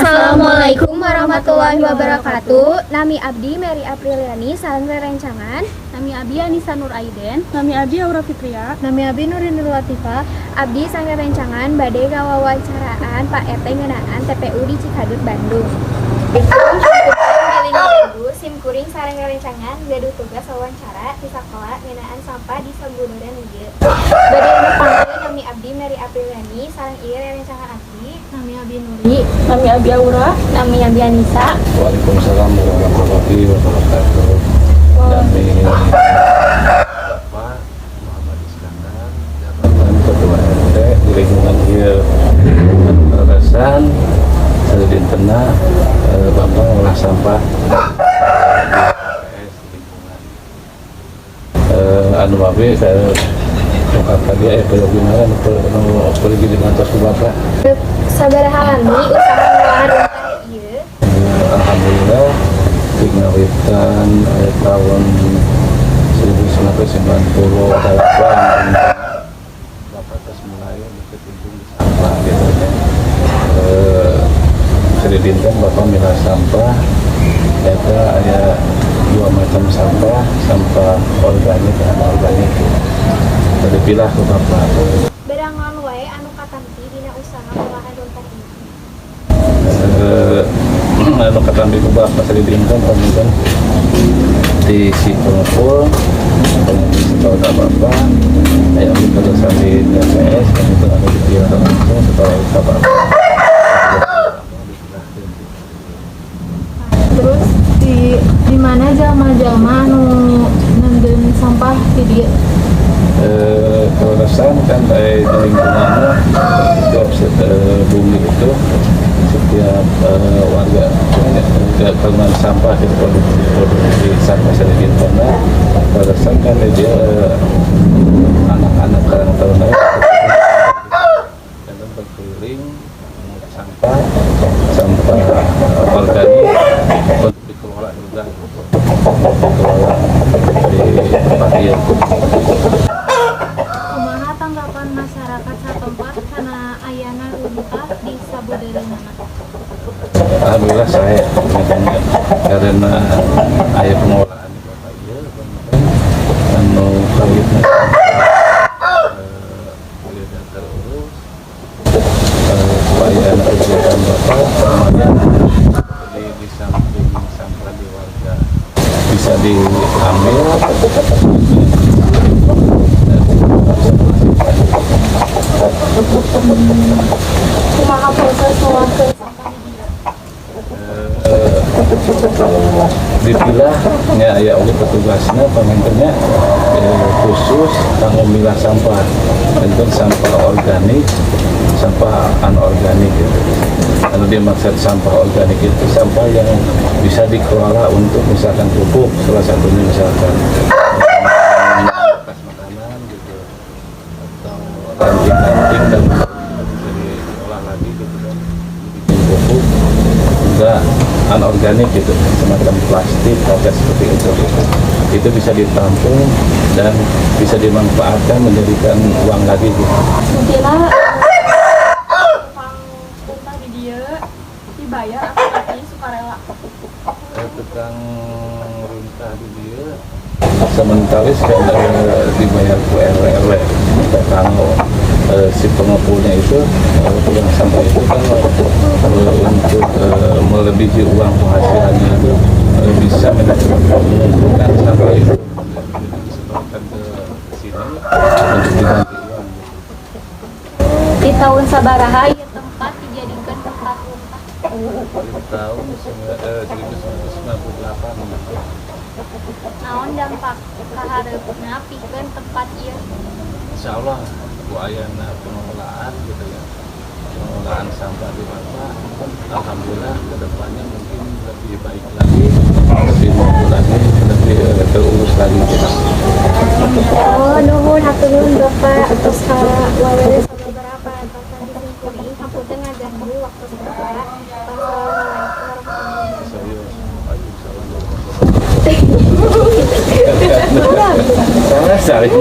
Assalamualaikum warahmatullahi wabarakatuh. Nami abdi Mary Apriliani sareng rerencangan. Nami abdi Anissa Nur Aiden. Nami abdi Aura Fitria. Nami abdi Nurin Latifah. Abdi sareng rerencangan bade ngawawancaraan Pak RT ngeunaan TPU di Cikadut, Bandung. Bilih sim kuring sareng rerencangan gaduh tugas wawancara di sakola ngeunaan sampah di sabudeureun ieu. Bade nepangkeun, nami abdi Mary Apriliani sareng ieu rerencangan abdi. Nami abdi Nuri. Nami abdi Aura. Nami abdi Anissa. Waalaikumsalam warahmatullahi wabarakatuh. Nami Bapak Muhammad Iskandar, jabatan Ketua RT di lingkungan ieu. Kaleresan sadidintena Bapak ngolah sampah di TPS di lingkungan. Anu wae saya ungkap tadi aya perlu anu perlu dibantos ku Bapak. Sabaraha lami usaha ngolahan runtah ieu? Alhamdulillah di ngawitan tahun 1998 Bapak terus mulai berkecimpung di sampah gitu. Sadidinten Bapak milah sampah eta aya dua macam sampah, sampah organik dan anorganik. Jadi pilah ku Bapak. Barang naon wae anu katampi dina usaha ngolahan runtah ieu? Anu katampi ku Bapak sadidinten panginten di si pengepul setor ka Bapak, aya oge terusan di TPS kan itu anu dipilah langsung setor ka Bapak. Dipilahkeun. Terus di mana jalma-jalma anu neundeun sampah di dieu? Kaleresan kan di lingkungannya setiap bumi itu setiap warga kagungan sampah gitu, produksi produksi sampah sedikit karena kaleresan kan dia anak-anak Karang Taruna dan berkeliling mengumpulkan sampah, sampah organik untuk dikelola juga gitu. Dikelola di tempat ieu. Kumaha tanggapan masyarakat satempat kana ayana runtah di sabudeureunana? Alhamdulillah saya karena aya pengolahan di Bapak ieu anu kawitna beda terurus, supaya kegiatan Bapak lumayan di samping sampah di warga bisa diambil dan bisa bersihkan. Kumaha proses ngolahkeun sampah di dieu? Dipilah ya, ya oleh petugasnya panginten nya khusus kanggo milah sampah, tentu sampah organik, sampah anorganik gitu. Anu dimaksud sampah organik itu sampah yang bisa dikelola untuk misalkan pupuk salah satunya, misalkan bekas makanan gitu atau ranting-ranting dan bisa diolah lagi gitu kan, dibikin pupuk. Juga anorganik gitu semacam plastik, kaca seperti itu gitu. Itu bisa ditampung dan bisa dimanfaatkan menjadikan uang lagi gitu. Intina tukang runtah di dieu dibayar atau tapi sukarela? Tukang runtah di dieu sementara kan dibayar ku RW RW kanggo si pengepulnya itu, tukang sampah itu kan untuk melebihi uang penghasilannya itu bisa mengumpulkan sampah itu disetorkan ke sini untuk diganti uang gitu. Di tahun sabaraha ieu tempat dijadikan tempat runtah? Di tahun 1998. Naon dampak kahareupna pikeun tempat ieu? Insya Allah ku ayana pengelolaan gitu ya, pengelolaan sampah di Bapak, alhamdulillah kedepannya mungkin lebih baik lagi, lebih maju lagi, lebih terurus lagi gitu. Oh, nuhun, hatur nuhun Bapak atos wawancara beberapa atasan di simkuring. Hapunten ngaganggu waktu Bapak. Wassalamualaikum warahmatullahi wabarakatuh. Serius. Waalaikumsalam warahmatullahi wabarakatuh. Saya saling.